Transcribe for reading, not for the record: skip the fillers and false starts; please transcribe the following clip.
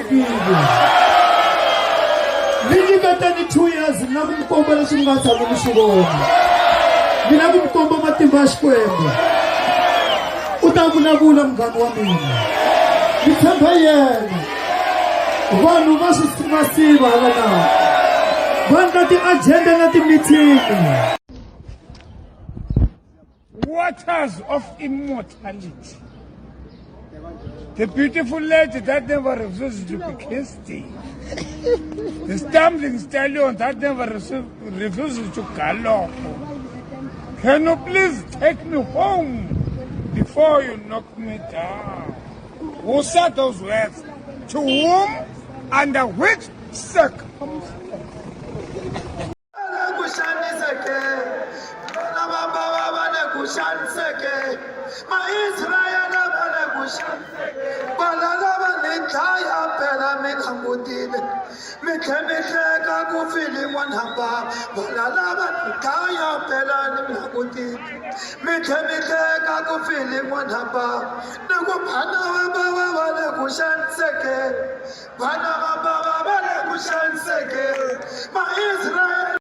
xanisekile. Ni nyiketeni 2 years, ni la ku mi komba leswi mi nga tshami mi swi vona. Ni la ku mi komba matimba ya Xikwembu. U ta vulavula, munghana wa mina, ni tshemba yena. Vanhu va swi va siva hala na va endla ti-agenda na ti-meeting. Waters of immortality. The beautiful lady that never refuses to be kissed. The stumbling stallion that never refuses to gallop. Can you please take me home before you knock me down? Who said those words? To whom? Under which circumstance? Le ku xaniseke, vana va bava va le ku xaniseke, Maisrayele va le ku xaniseke, valala va ni dlaya phela mi langutile, mi tlhe mi hleka ku file n'wana bava, valala va ni dlaya phela ni mi langutile, mi tlhe mi hleka ku file n'wana bava, ni ku vana va bava va le ku xaniseke, vana va bava va le ku xaniseke, Maisrayele.